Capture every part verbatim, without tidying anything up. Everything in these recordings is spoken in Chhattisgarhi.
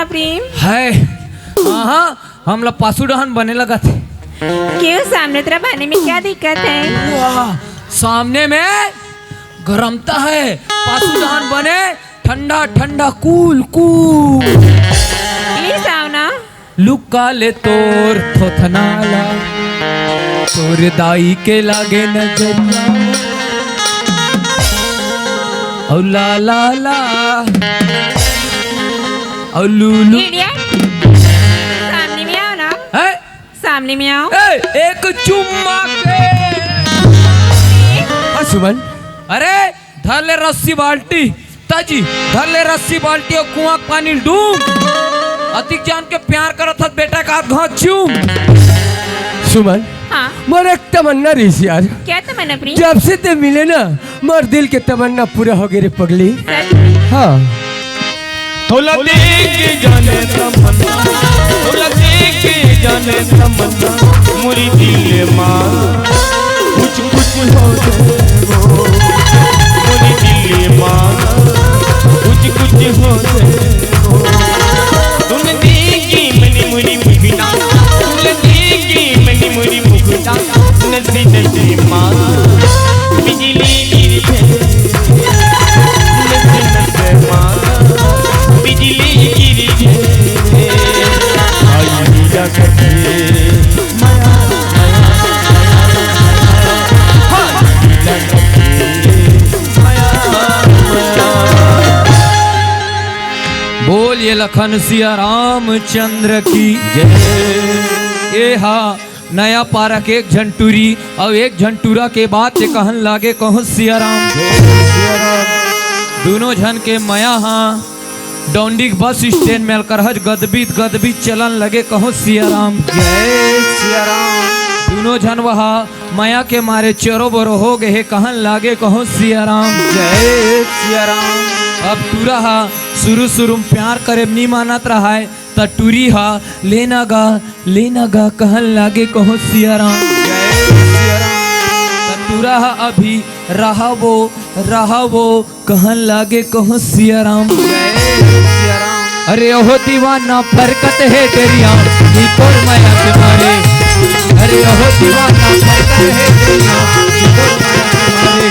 प्रेम। है। हाँ, हाँ, हमला पासू डहन बने लगत हे। क्यों, सामने तरफ आने में क्या दिक्कत है? वाह, सामने में गरमता है, पासू डहन बने ठंडा ठंडा, कूल कूल। प्लीज आओ ना। लुका ले तोर थोथना ला, तोर दाई के लागे नजरिया। औ ला ला ला, औ लू लू। Idiot। सामने में आओ ना। हैं? सामने में आओ। ए, एक चुम्मा के। हाँ, सुमन। अरे, धर ले रस्सी बाल्टी। ताजी, धर ले रस्सी बाल्टी अउ कुआं के पानी ल डूम। अतिक जान के प्यार करत हस बेटा का हाथ घांच चूम। सुमन, हाँ। मोर एक तमन्ना रहिस यार। क्या तमन्ना प्रिय? जब से ते मिले ना, मोर दिल के तमन्ना पूरा हो गे रे पगली। सच में? हाँ। तोला देख के जाने तमन्ना, तोला देख के जाने तमन्ना, मोरी दिल मा कुछ कुछ हो जाए वो, मोरी दिल मा कुछ कुछ हो जाए वो। तुम देखी मनी मुरी मुखिना, तुम देखी मनी मुरी मुखिना, नदी नदी मा बिजली गिर जाए। बोलिए लखन सिया रामचंद्र की जय। ए हा नया पारा के एक झन टूरी अउ एक झन टूरा के बात से कहन लागे कहूं सिया राम। जय सिया राम। दूनों झन के मया हा डौंडी के बस स्टैंड में अलकरहज गदबित गदबित चलन लगे कहूं सिया राम। जय सिया राम। दूनों झन वहा मया के मारे चरो बरो हो गए हे कहन लागे कहूं सिया राम। जय सिया राम। अब टूरा हा शुरू शुरू में प्यार करे नी मानत रहाय, त टूरी हा लेना गा लेना गा कहन लागे कहूं सिया राम। जय सिया राम। त टूरा हा अभी रहावो रहावो कहन लागे कहूं सिया राम। जय सिया राम। अरे ओहो दीवाना फरकत हे डेरिया, नी तोर मया के मारे। अरे ओहो दीवाना फरकत हे डेरिया, नी तोर मया के मारे।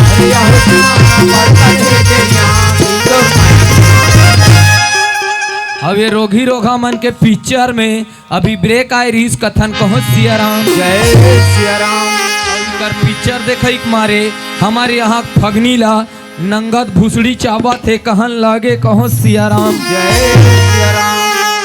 अरे ओहो दीवाना फरकत हे डेरिया, नी तोर मया के मारे। अब ये रोगी रोगा मन के पिक्चर में अभी ब्रेक आय रिहिस कथन कहूं सिया राम। जय सिया राम। अउ इकर पिक्चर देखई के मारे हमर इहां फगनी ला नंगत भुसड़ी चाबत हे कहन लागे कहूं सिया राम। जय सिया राम।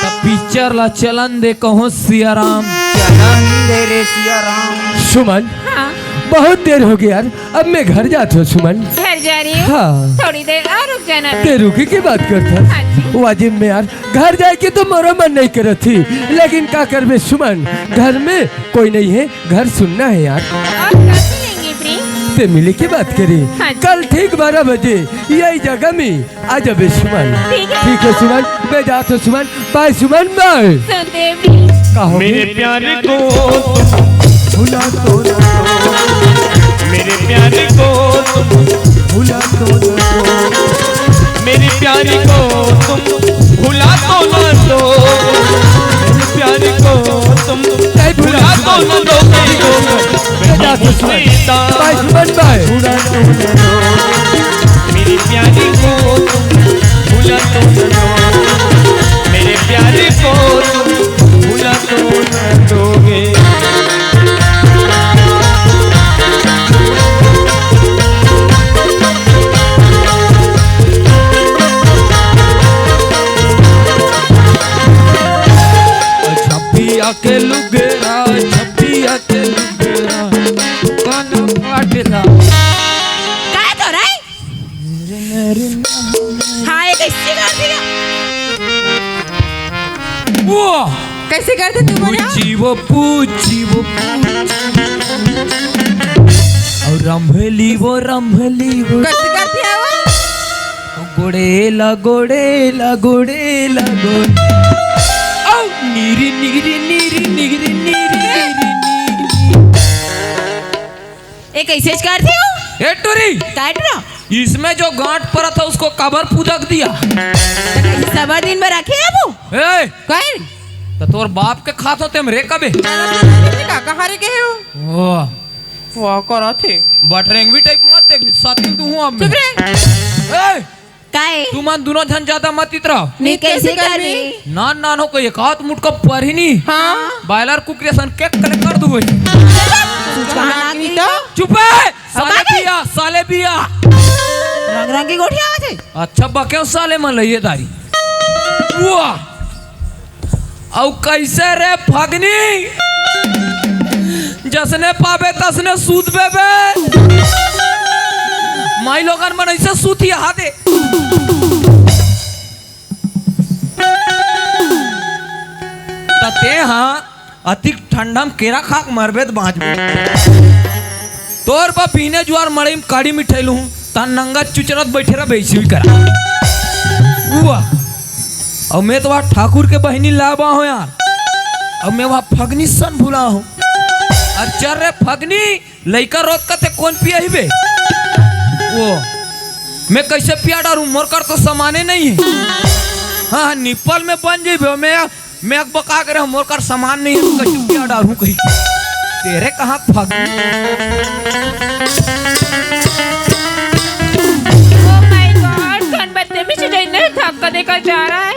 त पिक्चर ला चलन दे कहूं सिया राम। चलन दे रे सिया राम। सुमन, हाँ। बहुत देर हो गया यार, अब मैं घर जात हूँ सुमन। घर जा रही हूँ? हाँ। थोड़ी देर और रुक जाना। ते रुके के बात करत हस? हाँ जी। वाजिब में यार, घर जाए के तो मोरो मन नहीं करत ही, लेकिन का करबे सुमन, घर में कोई नहीं है, घर सुनना है यार। और कब मिलेंगे प्रिंस? ते मिले के बात करी। हाँ जी। कल ठीक बारह बजे यही जगह में आ जाबे सुमन। ठीक है। ठीक है सुमन, मैं जात हूँ सुमन। बाय सुमन, बाय। सुनते प्रिंस। का हो मेरे गई? प्यार को तुम भुला दो ना, मेरे प्यार को तुम भुला दो ना, मेरे प्यार को तुम भुला दो ना दो, मेरे प्यार को तुम नहीं भुला भुला दो ना दो, नहीं दो। जा सुमन। बाय सुमन बाय। भुला दो ना दो, मेरे प्यार को तुम भुला दो ना दो, मेरे प्यार को तुम भुला दो ना दोगे। छपिया के लुगरा, छपिया के लुगरा, कान फाटला। काय तो रे? हाँ, ये कैसे कर दिया? वो कैसे करते तू बोला? पूछी वो, पूछी वो, पूछी। और रंभली वो, रंभली वो। कैसे करती है वो? गोड़ेला, गोड़ेला, गोड़ेला, गोड़े। औ, नीरी, नीरी, नीरी, नीरी, नीरी, नीरी, नीरी। ए, कैसे करती हो? ए, टूरी। काय टूरा? इसमें जो गांठ पड़ा था, उसको कबर पुदक दिया। तो कहीं सबर दिन में रखे है वो? ए, कहीं? तो तोर बाप के खात होते हम रे कबे। काका हरे गए हो? वाह। वाह, करा थे। बटरेंगवी टाइप मत देख, साथी तू हूँ अब चुप मैं। रे। ए, काहे? तुमन दुनों झन ज्यादा मत इतरा। नहीं, कैसे करबे? नान नान हो कोई एक हाथ मुटका पर ही नहीं। हाँ। बॉयलर कुकरी असन केक कले कर दू वही। सुचना नहीं तो। चुप है। साले बिया, साले बिया। रंग रंग की गोठिया आथे। अच्छा बके साले मन लइए दारी। वाह। अउ कैसे रे फगनी? जसने पाबे तसने सूत बेबे। माई लोगन मन ऐसे सूत ही हाथे। त ते हा अतिक ठंडा म केरा खाक मरबे त बाँचबे। तोर बा पीने जुआर मड़ई म काड़ी मिठाई लूँ, त नंगा चुचरत बैठे रह बेसी भी करा। उआ। अउ मैं तो वहाँ ठाकुर के बहिनी लाबा हो यार। अउ मैं वहाँ फगनी सन भुला हो। अरे चल रे फगनी, लइका रोत कथे कोन पिया ही बे? वो मैं कैसे पिया डारूं, मोर कर तो सामाने नहीं है। हाँ, हाँ, निप्पल में बन जइबे, मैं, मैं अक बका के रह, मोर कर सामान नहीं है, तो कैसे पिया डारूं कहीं? तेरे कहाँ फग Oh my God, कौन बदतमीज है, इन्हें धक्का देकर जा रहा है।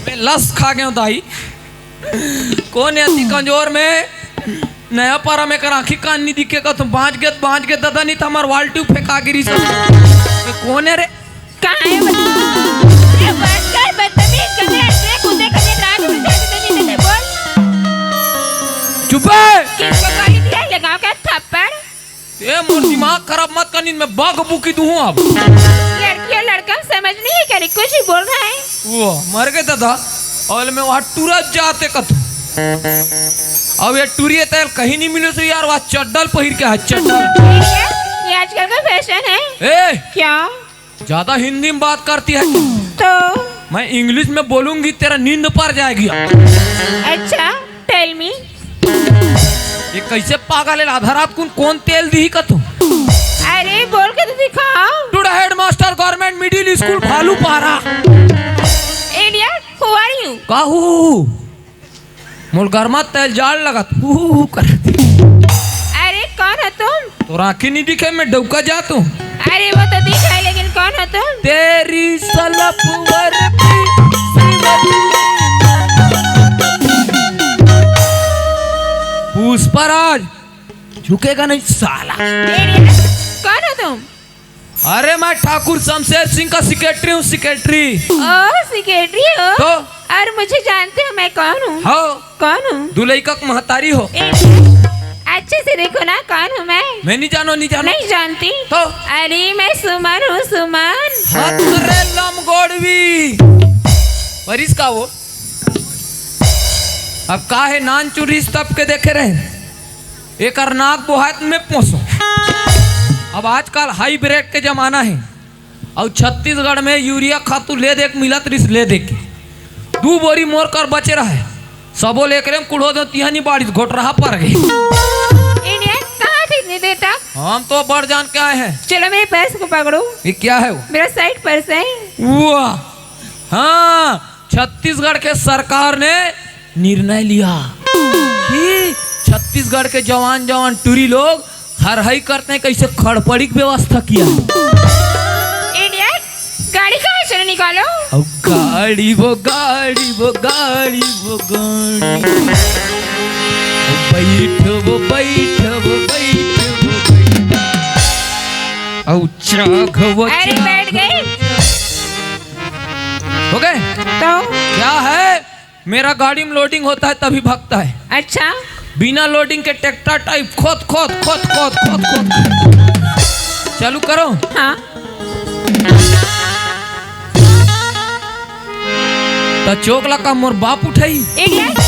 मैं लस खा गया हूँ दाई। कोन हे अति कमजोर में? नया पारा में कर आँखी कान नी दिखे का, तुम बाँच गे, बाँच गे, दादा, नी त हमर वाल्टू फेंका गिरी सब। ये कोन हे रे? कहाँ है बता? अरे बंद कर, बदतमीज, कभी ऐसे कूदे, कभी नाच, कभी ऐसे नहीं देते, बोल। चुप है। किसको गाली दिया? लगाओ क्या थप्पड़? ए, मोर दिमाग खराब मत कर, नींद में बग बुकी दूँ अब। लड़की और लड़का समझ नहीं है क्या रे? कुछ ही बोल रहा है। वो मर गए दादा, और मैं वहाँ टूरा जाते कथू। अब ये टूरी तेल कहीं नहीं मिले से यार, वहाँ चड्डल पहिर के है, चड्डल। ये, ये आजकल का फैशन है। ए, क्या? ज्यादा हिंदी में बात करती है। तो? मैं इंग्लिश में बोलूंगी, तेरा नींद पर जाएगी। अच्छा, tell me। ये कैसे पागल है, आधा रात कुन कौन तेल दी कथू? अरे, बोल के तो दिखाओ। Today headmaster government middle school भालू पारा। Idiot, who are you? काहू? मोर गरमा तेल जाड़ लगत, हू, हू, हू करत। अरे, कौन हो तुम? तोर आँखी नहीं दिखे, मैं डौका जात हूँ। अरे, वो तो दिख रहा है, लेकिन कौन हो तुम? तेरी सलफ वर्दी श्रीमती। पुष्पराज, झुकेगा नहीं साला। Idiot, कौन हो तुम? अरे, मैं ठाकुर शमशेर सिंह का सेक्रेटरी हूँ, सेक्रेटरी। ओ, सेक्रेटरी हो? तो? और मुझे जानते हो मैं कौन हूँ? हो। कौन हूँ? दुलई का महतारी हो। ए, अच्छे से देखो ना, कौन हूँ मैं? मैं नहीं जानो, नहीं जानो। नहीं जानती? तो? अरे, मैं सुमन हूँ, सुमन। हत रे लमगोड़वी। परिस का वो? अब का है, नान चुरिस तब के देखे रहे। एकर नाक बोहात में पोसो। अब आजकल हाइब्रिड के जमाना है, अउ छत्तीसगढ़ में यूरिया खातू ले देख मिलत रिस, ले देख। दू बोरी मोर कर बचे रहे, सबो लेकरे में कुढ़ो दो तिहानी बारिश घोट रहा पर गई। Idiot, कहाँ थे इतनी देर तक? हम तो बढ़ जान के आए हैं। चलो मेरे पर्स को पकड़ो। ये क्या है वो? मेरा साइड पर्स है। वाह, हाँ, छत्तीसगढ़ के सरकार ने निर्णय लिया कि छत्तीसगढ़ के जवान जवान टूरी लोग हरहई करते हैं, कैसे खड़पड़ी की व्यवस्था किया। Idiot, गाड़ी कहाँ से निकालो? अब गाड़ी वो, गाड़ी वो, गाड़ी वो, गाड़ी। बैठ वो, बैठ वो, बैठ वो, बैठ। अब चाघ वो, अरे, चाघ बैठ गई। हो गए? तो? क्या है, मेरा गाड़ी में लोडिंग होता है तभी भगता है। अच्छा। बिना लोडिंग के ट्रैक्टर टाइप खोद, खोद, खोद, खोद, खोद, खोद। चालू करो। हाँ। त चोकला का मोर बाप उठाई। Idiot,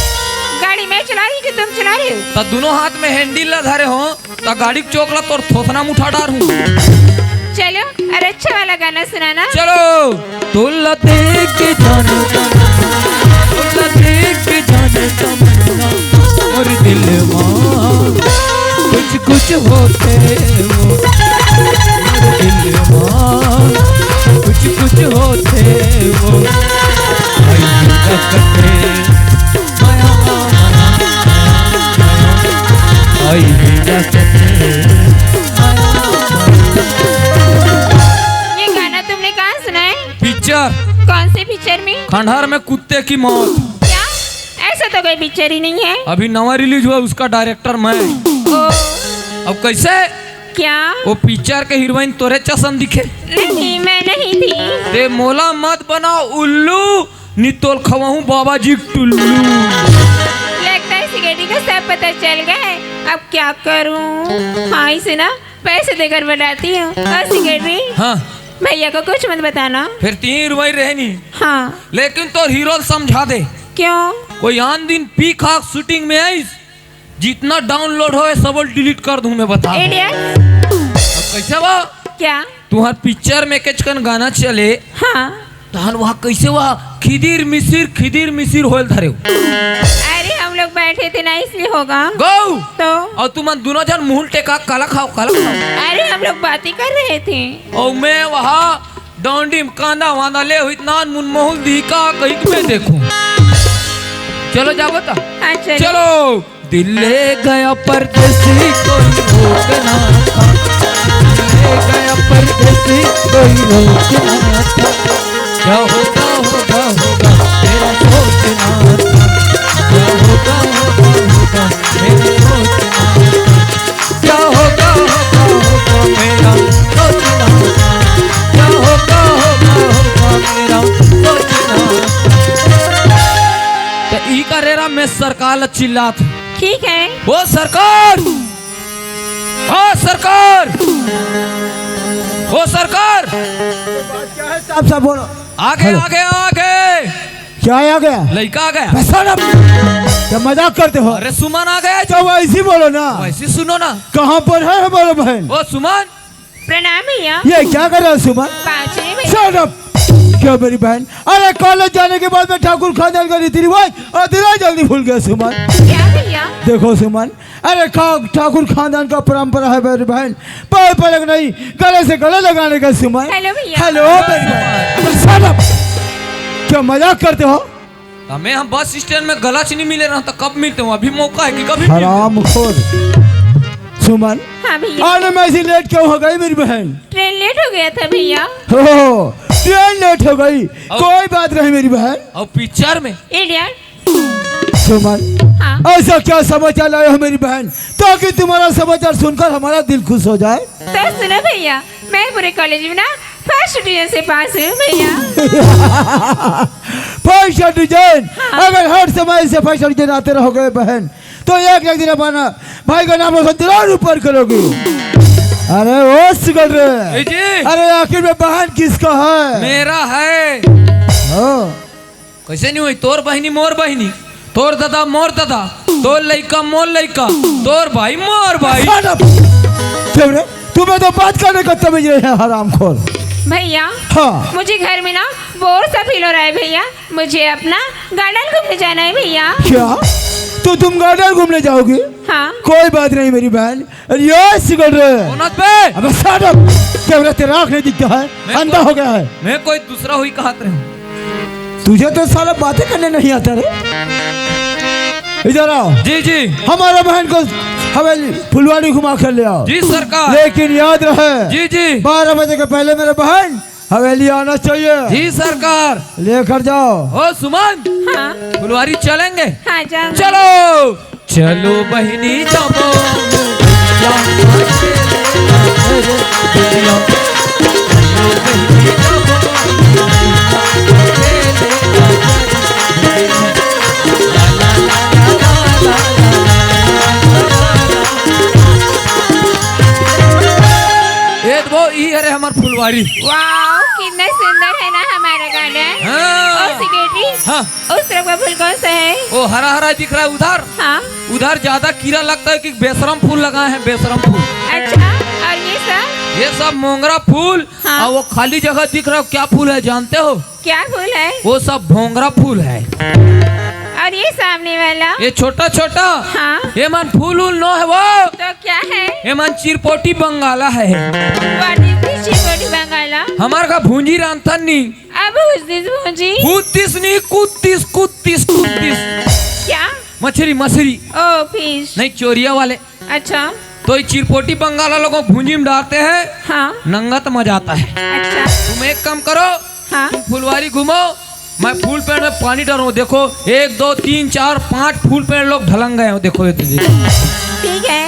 गाड़ी मैं चला रही कि तुम चला रहे हो? त दोनों हाथ में हैंडल ला धरे हो, त गाड़ी के चोकला तोर थोथना में उठा डार हूँ। चलो, अरे अच्छा वाला गाना सुनाना। चलो। तोला देख के जाने तमन्ना, तोला देख के जाने तमन्ना, और दिल में कुछ कुछ होते वो, और होथे वो। आई बिना कथे, माया, माया, माया, आई बिना कथे, माया, माया। ये गाना तुमने कहाँ सुना है? पिक्चर। कौन से पिक्चर में? खंडहर में कुत्ते की मौत। क्या? ऐसा तो कोई पिक्चर ही नहीं है। अभी नवा रिलीज हुआ, उसका डायरेक्टर मैं। ओ। अब कैसे? क्या? वो पिक्चर के हीरोइन तोरे चसन दिखे। नहीं, मैं नहीं थी। ते मोला मत बनाओ उल्लू, नी तोल खवाहूँ बाबा जी टुल्लू। लगता है सिगरेटी को सब पता चल गया है। अब क्या करूँ? हाँ, इसे ना पैसे देकर बनाती हूँ। और सिगरेटी? हाँ। भैया को कुछ मत बताना। फिर तीन हीरोइन रहनी। हाँ। लेकिन तोर हीरो ल समझा दे। क्यों? कोई आन दिन पी खा शूटिंग में आइस, जितना डाउनलोड होए, सब डिलीट कर दूं मैं, बता दूं। Idiot। अब कैसे बा? क्या? तुहर पिक्चर में केचकन गाना चले, हाँ। तहन वहाँ कैसे वहाँ खिदिर मिसिर, खिदिर मिसिर होल धरे हो? अरे, हम लोग बैठे थे ना, इसलिए होगा। गौ! तो? और तुमन दोनों जन मुंह टेका, काला खाओ, काला खाओ। अरे, हम लोग बातें कर रहे थे। और मैं वहाँ डोंडी में कांदा वांदा ले हुई, नान मुन मोहुल दी का कहीं मैं देखूं। चलो जाओ बता। हाँ, चलो। चलो। दिल ले गया परदेसी कोई रोक ना था, दिल ले गया परदेसी कोई रोक ना था। क्या होगा, होगा, होगा, मेरा सोचना था। क्या होगा, होगा, होगा, मेरा सोचना था। क्या होगा, होगा, होगा, मेरा सोचना था। क्या होगा, होगा, होगा, मेरा सोचना था। तो ई का रे राम, मैं सरकार ला चिल्लात हूँ। ठीक है। ओ सरकार, ओ सरकार, ओ सरकार। क्या है साहब साहब, बोलो। आगे, hello। आगे, आगे। क्या आ गया? लड़का आ गया। बस shut up। क्या मजाक करते हो? अरे सुमन आ गया। तो वैसे ही बोलो ना। वैसे ही सुनो ना। कहाँ पर है हमारा बहन? ओ सुमन। प्रणाम भैया। ये क्या कर रहा है सुमन? पाँच नहीं भैया। Shut up। क्या मेरी बहन? अरे कॉलेज जाने के बाद में ठाकुर खानदान का रीति रिवाज और दिला जल्दी भूल गया सुमन। क्या भैया? देखो सुमन, अरे का ठाकुर खानदान का परंपरा है मेरी बहन, पैर पड़क नहीं, गले से गले लगाने का सुमन। Hello भैया। Hello मेरी बहन। अबे shut up। क्या मजाक करते हो? हमें हम बस स्टैंड में गला च नहीं मिले रहा, तो कब मिलते हो? अभी मौका है कि कभी मिलते हो? हरामखोर। सुमन। हाँ भैया। आने में ऐसी लेट क्यों हो गई मेरी बहन? ट्रेन लेट हो गया था भैया। हो, ट्रेन लेट हो गई। और कोई बात नहीं मेरी बहन। और पिक्चर में? Idiot। सुमन, हाँ। ऐसा क्या समाचार लाए हो मेरी बहन, ताकि तुम्हारा समाचार सुनकर हमारा दिल खुश हो जाए? तो सुनो भैया, मैं पूरे कॉलेज में ना फर्स्ट डिवीजन से पास हूँ भैया। First division? हाँ। अगर हर समय से फर्स्ट डिवीजन आते रहोगे बहन, तो एक ना एक दिन अपना भाई का नाम रोशन जरूर ऊपर करोगे। अरे ओ सिकल रे, ए जी। अरे आखिर में बहन किसका है? मेरा है। हाँ। कैसे नहीं हुई? तोर बहिनी, मोर बहिनी, तोर दादा, मोर दादा, तोर लइका, मोर लइका, तोर भाई, मोर भाई। Shut up। क्यों रे? तुम्हें तो बात करने का तमीज नहीं है, हरामखोर। भैया, हाँ। मुझे घर में ना बोर सा फील हो रहा है भैया, मुझे अपना गार्डन घूमने जाना है भैया। क्या? तो तुम गार्डन घूमने जाओगी? हाँ। कोई बात नहीं मेरी बहन, अरे ये सिकल रे। कौन बे? अबे shut up। क्या मेरा तेरा आँख नहीं दिखता है? मैं अंधा कोई, हो गया है। मैं कोई दूसरा हुई कहत रहे हूँ। तुझे तो साला बातें करने नहीं आता रे। इधर आओ। जी, जी। हमारे बहन को हवेली फुलवारी घुमा कर ले आओ। जी सरकार। लेकिन याद रहे, जी, जी। बारह बजे के पहले मेरे बहन हवेली आना चाहिए। जी सरकार। लेकर जाओ। ओ सुमन। हाँ। फुलवारी चलेंगे? हाँ, जाओ। चलो। चलो बहिनी जमाओ। ए तो वो ई हरे हमार फुलवारी। वाओ, कितना सुंदर है ना हमारा गार्डन। हाँ। ओ सेक्रेटरी, हाँ। उस तरफ का फूल कौन सा है? वो हरा हरा दिख रहा है उधर। हाँ। उधर ज्यादा कीड़ा लगता है कि बेशरम फूल लगाए हैं, बेशरम फूल। अच्छा, और ये सब? ये सब मोंगरा फूल। हाँ। और वो खाली जगह दिख रहा है, क्या फूल है जानते हो? क्या फूल है? वो सब भोंगरा फूल है। और ये सामने वाला? ये छोटा छोटा। हाँ। ये मन फूल उल नो है वो। तो क्या है? ये मन चिरपोटी बंगाला है। What is this चिरपोटी बंगाला? हमार का भूंजी रांधथन नी। अब भूंज दिस भूंजी। भूंज दिस नी, कूद दिस, कूद दिस, कूद दिस। क्या? मछरी, मछरी। ओ, फिश। नहीं, चोरिया वाले। अच्छा। तो ये चिरपोटी बंगाल वालों को भूंजी में डालते हैं। हाँ। नंगा तो मजा आता है। अच्छा। तुम एक काम करो। हाँ। तुम फुलवारी घूमो, मैं फूल पेड़ में पानी डालूं। देखो, एक, दो, तीन, चार, पांच फूल पेड़ लोग ढलंग गए हो। देखो ये तो, देखो। ठीक है।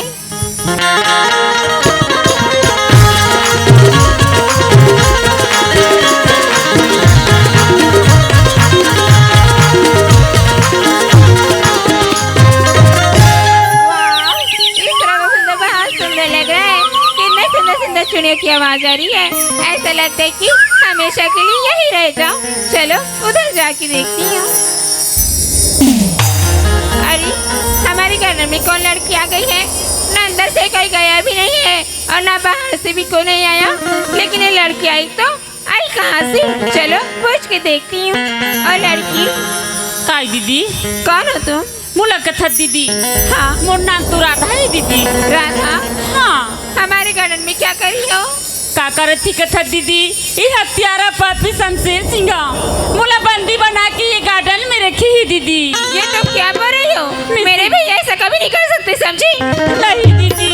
वाह, इस तरह का सुंदर, बहुत सुंदर लग रहा है। कितने सुंदर सुंदर चुड़ियों की आवाज आ रही है। ऐसा लगता है कि हमेशा के लिए यही रह जाओ। चलो, उधर जाके देखती हूँ। अरे, हमारे घर में कौन लड़की आ गई है? ना अंदर से कोई गया भी नहीं है और ना बाहर से भी कोई नहीं आया, लेकिन ये लड़की आई तो आई कहाँ से? चलो, पूछ के देखती हूँ। और लड़की। काय दीदी? कौन हो तुम? मोला कथस दीदी। हाँ। मोर नाम तो राधा है दीदी। राधा? हाँ। हमारे गार्डन में क्या कर रही हो? का करत ही कथस दीदी? ये हत्यारा पापी शमशेर सिंह मोला बंदी बना के ये गार्डन में रखी है दीदी। ये तुम क्या बोल रही हो? मैं मेरे भैया ऐसा कभी नहीं कर सकते, समझी? नहीं दीदी,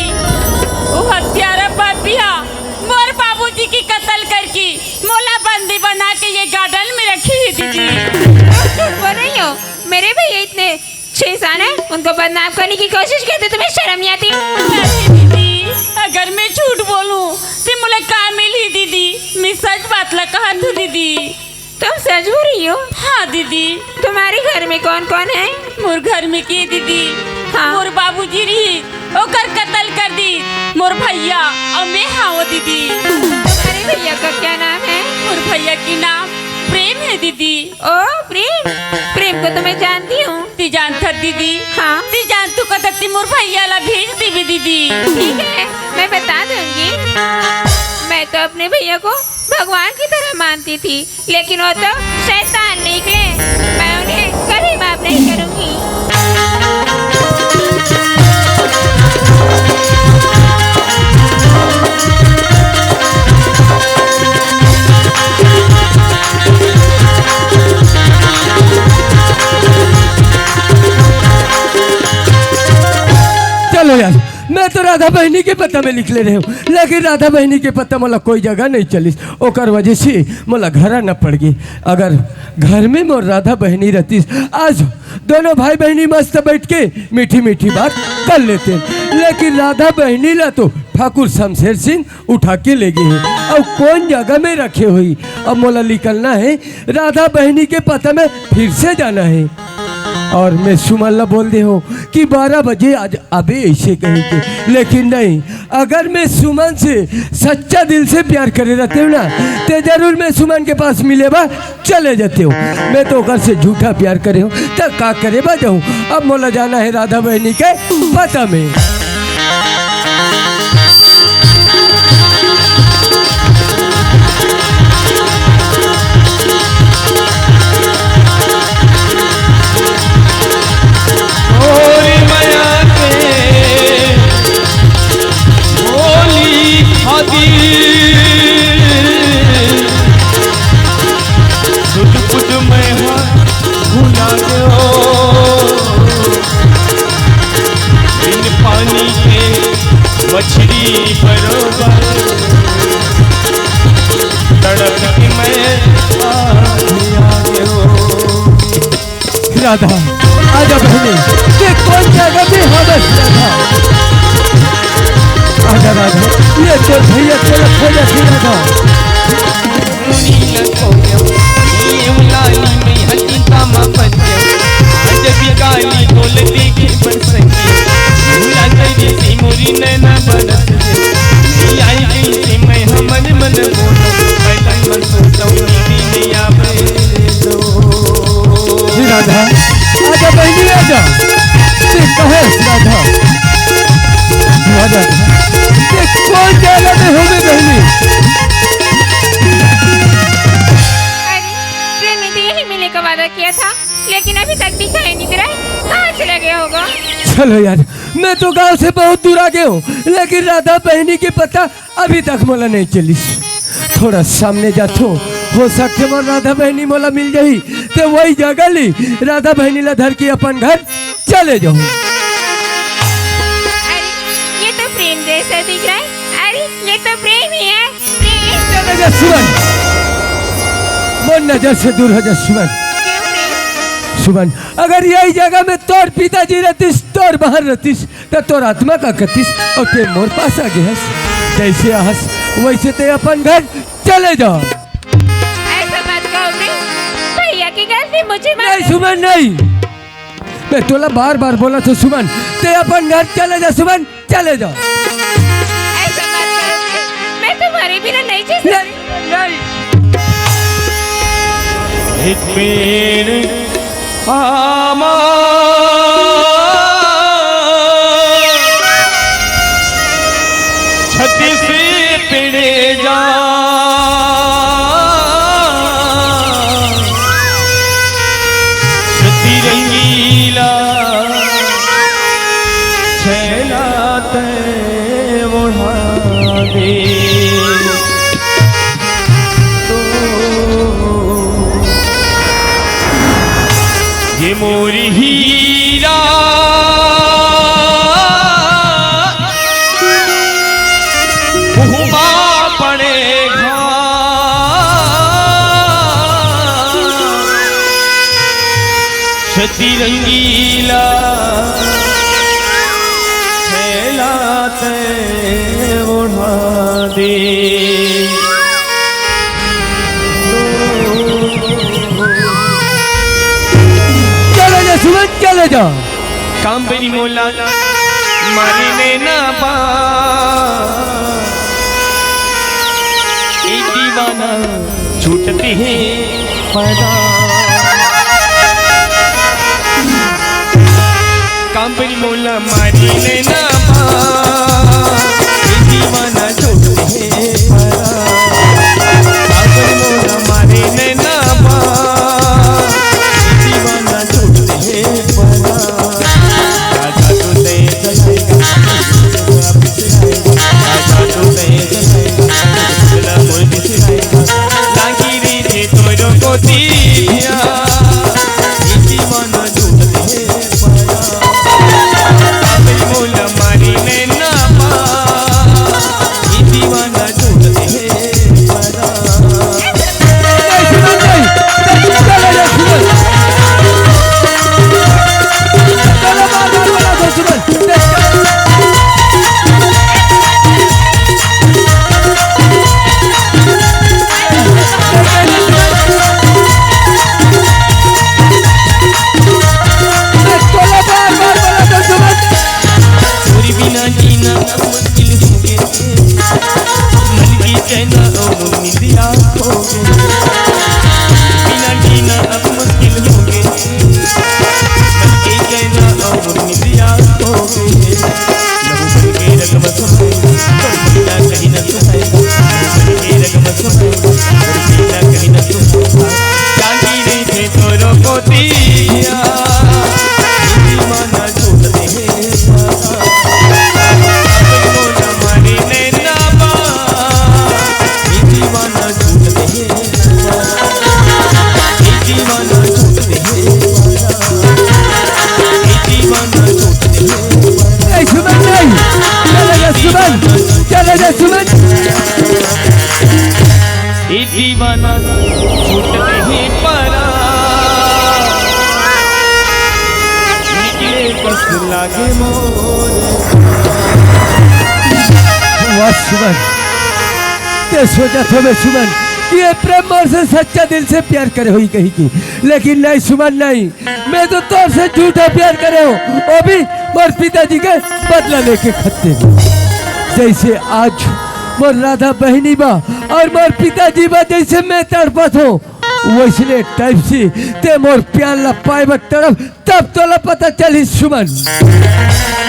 वो हत्यारा पापी हा मोर बाबूजी की कत्ल करके मोला बंदी बना के ये गार्डन में रखी है दीदी। तुम झूठ बोल रही हो। मेरे भैया इतने अच्छे इंसान है, उनको बदनाम करने की कोशिश की तो तुम्हें शर्म नहीं आती? नहीं दीदी, अगर मैं झूठ बोलूं तो मोला का मिलही दीदी? मैं सच बात ला कहत हूँ दीदी। तुम सच बोल रही हो? हाँ दीदी। तुम्हारे घर में कौन कौन है? मोर घर में के दीदी? हाँ। मोर बाबूजी रही, ओकर कत्ल कर दी मोर भैया, और मैं हाँ वो दीदी। तुम्हारे भैया का क्या नाम है? मोर भैया की नाम प्रेम है दीदी। ओ प्रेम, प्रेम को तो मैं जानती हूँ। ती जानत दीदी? हाँ। ती जानतू कथस ती मोर भैया ला भेज देबे दीदी। ठीक है, मैं बता दूंगी। मैं तो अपने भैया को भगवान की तरह मानती थी, लेकिन वो तो शैतान निकले। मैं उन्हें कभी माफ नहीं करूंगी। चलो यार, मैं तो राधा बहिनी के पता में निकले रहे हूँ, लेकिन राधा बहिनी के पता मोला कोई जगह नहीं चलिस, ओकर वजह से मोला घर आना पड़ गई। अगर घर में मोर राधा बहिनी रहतिस, आज दोनों भाई बहिनी मस्त बैठ के मीठी मीठी बात कर लेते, लेकिन राधा बहिनी ला तो ठाकुर शमशेर सिंह उठा के ले गए हैं। अब कौन जगह में रखे हुई? अब मोला निकलना है, राधा बहिनी के पता में फिर से जाना है। और मैं सुमन ला बोल दे हूँ कि बारह बजे आज अबे ऐसे कहीं के, लेकिन नहीं, अगर मैं सुमन से सच्चा दिल से प्यार करे रहते हूँ ना, ते जरूर मैं सुमन के पास मिले बा चले जाते हूँ। मैं तो ओकर से झूठा प्यार करे हूँ, त का करे बा जाऊँ। अब मोला जाना है राधा बहिनी के पता में। तोरी मया के बोली खादी सुध बुध मैं हा भुला गयो। बिन पानी के मछली बरोबर तड़प के मैं आ गयो। राधा, आजा बहिनी, ये कौन जगह में हवस राधा? आजा राधा, ये तो भैया चलत हो जाती राधा। मुनि न कोयम, ये उलानी में हल्दी का मा पंचम। आज भी गाली बोल देखे बरसंगी। मुला तेरी सी मोरी नैना बरस गई। ये आई गई सी मैं हमन मन बोल। पहलन मन सोचौनी दुनिया में। राधा, आजा बहिनी, आजा। ते कहे राधा? राधा, ते कौन जगह में होवे बहिनी? अरे, प्रेम में तो यही मिलने का वादा किया था, लेकिन अभी तक दिखाई नहीं दे रहा है। कहाँ चला गया होगा? चलो यार, मैं तो गांव से बहुत दूर आ गया हूँ, लेकिन राधा बहिनी के पता अभी तक मोला नहीं चलिस। थोड़ा सामने जाथो, हो सकथे मोर राधा बहिनी मोला मिल जाही, ते वही जगह ले राधा बहिनी ला धर के अपन घर चले जाहूं। अरे, ये तो प्रेम जैसा दिख रहा है। अरे, ये तो प्रेम ही है, प्रेम। चले जा सुमन, मोर नजर से दूर हो जा सुमन। क्यों प्रेम? सुमन, अगर यही जगह में तोर पिताजी रहतिस, तोर बहन रहतिस, त तोर आत्मा का कतिस अउ ते मोर पास आ गे हस। जैसे आहस वैसे ते अपन घर चले जा। ऐसा मत कहो प्रेम, भैया की गलती मुझे माफ नहीं कर। सुमन, नहीं। मैं तोला बार बार बोलत हों सुमन, ते अपन घर चले जा सुमन, चले जा। ऐसा मत करो प्रेम, मैं तुम्हारे बिना नहीं जी सकती। नहीं, नहीं। एक पेड़ आमा छत्तीस पिड़े जा छत्ती रंगीला छैला तै ओढ़ा दे। ये मोरी हीरा हुमा पड़े घा सती रंगीला छैला तै ओढ़ा दे। चले जा सुमन, चले जा। काम बनी मोला मारी नैना बा ए दीवाना छूटती है पैदा। काम बनी मोला मारी नैना बा ए दीवाना छूटती है पैदा। काम बनी मोला मारी नैना बा ए दीवाना छूटती है पैदा। सुमन, ते सोचत होबे सुमन कि ये प्रेम मोर से सच्चा दिल से प्यार करे होही कही की, लेकिन नहीं सुमन, नहीं। मैं तो तोर से झूठा प्यार करे हों, वो भी मोर पिताजी के बदला लेके खत्ते में। जैसे आज मोर राधा बहिनी बा और मोर पिताजी बा, जैसे मैं तड़पत हों, वैसने टाइप से ते मोर प्यार ला पाए बर तड़प, तब तोला पता चली सुमन।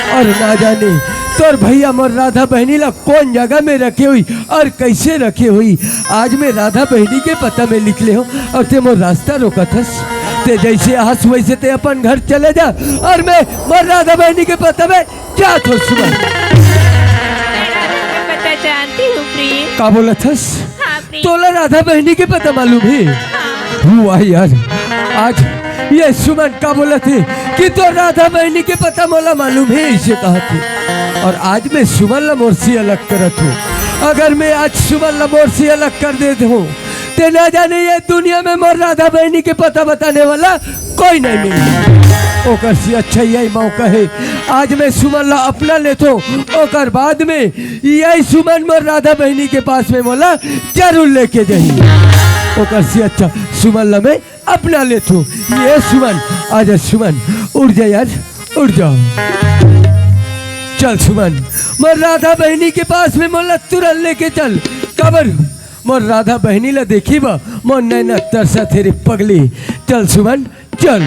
और ना जाने तोर भैया मोर राधा बहिनी ला कौन जगह में रखे होही और कैसे रखे होही। आज मैं राधा बहिनी के पता में लिख ले हों और ते मोर रास्ता रोकत हस। ते जैसे आहस वैसे ते अपन घर चले जा और मैं मोर राधा बहिनी के पता में जात हों सुमन। मैं राधा का पता जानती हूँ प्रिय। का बोलत हस? हाँ तोला राधा बहिनी के पता मालूम हे? वाह यार, आज ये सुमन का बोलत हे कि तोर राधा बहिनी के पता मोला मालूम हे, अइसे कहत हे। अउ आज मैं सुमन ला मोर से अलग करत हों। अगर मैं आज सुमन ला मोर से अलग कर देत हों, ते ना जाने ये दुनिया में मोर राधा बहिनी के पता बताने वाला कोई नहीं मिलही। ओकर से अच्छा यही मौका हे, आज मैं सुमन ला अपना लेथों, ओकर बाद में यही सुमन मोर राधा बहिनी के पास में मोला जरूर लेके जाही। ओकर से अच्छा सुमन ला मैं अपना लेथों। ये सुमन, आजा सुमन, उठ जा यार, उठ जा। चल सुमन, मोर राधा बहिनी के पास में मोला तुरंत लेके चल। काबर? मोर राधा बहिनी ला देखही बर मोर नैना तरसत हे रे पगली। चल सुमन, चल।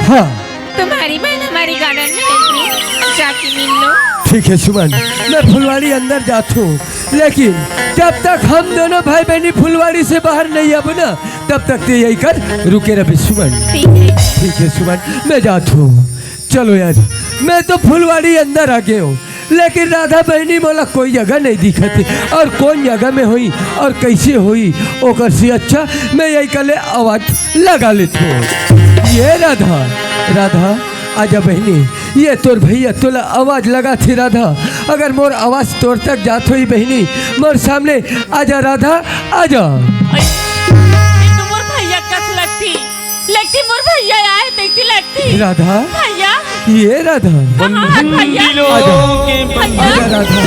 हाँ। तुम्हारी बहन हमारे गार्डन में है, जाके मिल लो। ठीक है सुमन, मैं फुलवाड़ी अंदर जात हों, लेकिन जब तक हम दोनों भाई बहिनी फुलवाड़ी से बाहर नहीं आबो ना, तब तक ते यही कर, रुके रहे सुमन। ठीक है। ठीक है सुमन, मैं जात हों। चलो यार, मैं तो फुलवाड़ी अंदर आ गए हों, लेकिन राधा बहिनी मोला कोई जगह नहीं दिखत हे, अउ कौन जगह में होही अउ कइसे होही, ओकर से अच्छा मैं यही कर ले आवाज लगा लेथों। ये राधा, राधा, आजा बहिनी, ये तोर भैया तोला आवाज लगाथे राधा। अगर मोर आवाज तोर तक जात होही बहिनी, मोर सामने आजा राधा, आजा। अई, ये तो मोर भैया कस लगथे। लगथे मोर भैया आए, तइसे लगथे। राधा। भैया। ये राधा। हाँ, हाँ, भैया। आजा। भैया। आजा राधा।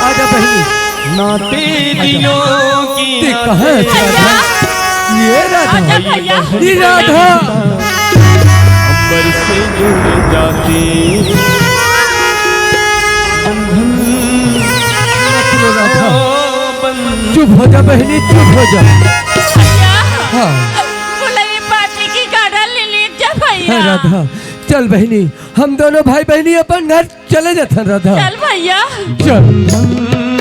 आजा बहिनी। नाते दिलों की ते कहाँ है राधा? ये राधा। आजा भैया। ये राधा। अंबर से जुड़ जाते। बंधन। मत रो राधा। चुप हो जा बहिनी, चुप हो जा। भैया। हाँ। बोला ये पार्टी की गाड़ा ले ले जा भैया। हाँ राधा, चल बहिनी, हम दोनों भाई बहिनी अपन घर चले जाथन राधा। चल भैया। चल।